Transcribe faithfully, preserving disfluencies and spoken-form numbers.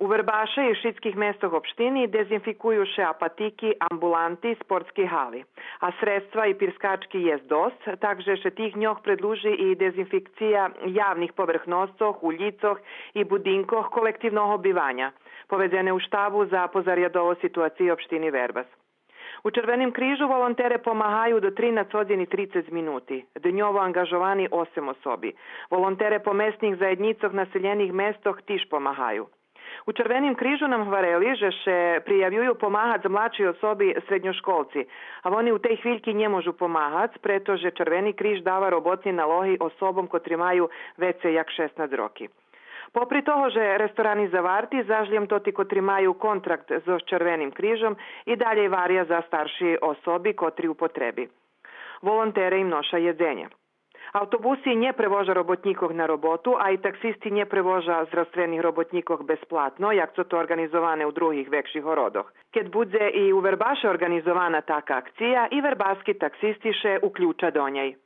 У Вербаше и шицких местох општини дезинфикую ше апатики, амбуланти, спортски гали. А средства и пирскачки єст досц, так же ше тих дньох предлужи и дезинфикция явних поверхносцох, улїцох и будинкох колективного биваня, поведзене у штабу за позарядову ситуацию општини Вербас. У Червеним крижу волонтере помагаю до тринац годзин и трицец минути. Дньово анґажовани осем особи. Волонтере по месних заєднїцох населєних местох тиж помагаю. У Червеним крижу нам гварели же ше приявюю помагац младши особи, средньошколци, а вони у тей хвильки нє можу помагац, прето же Червени криж дава роботни налоги особом котри маю вецей як шеснац роки. Попри того же ресторани заварти, заш лєм тоти котри маю контракт зоз Червеним крижом и далєй варя за старши особи котри у потреби. Волонтере им ноша єдзенє. Автобуси нє превожа роботнїкох на роботу, а и таксисти нє превожа здравствених роботнїкох безплатно, як цо то орґанизоване у других векших городох. Кед будзе и у Вербаше орґанизована така акция, и вербаски таксисти ше уключа до нєй.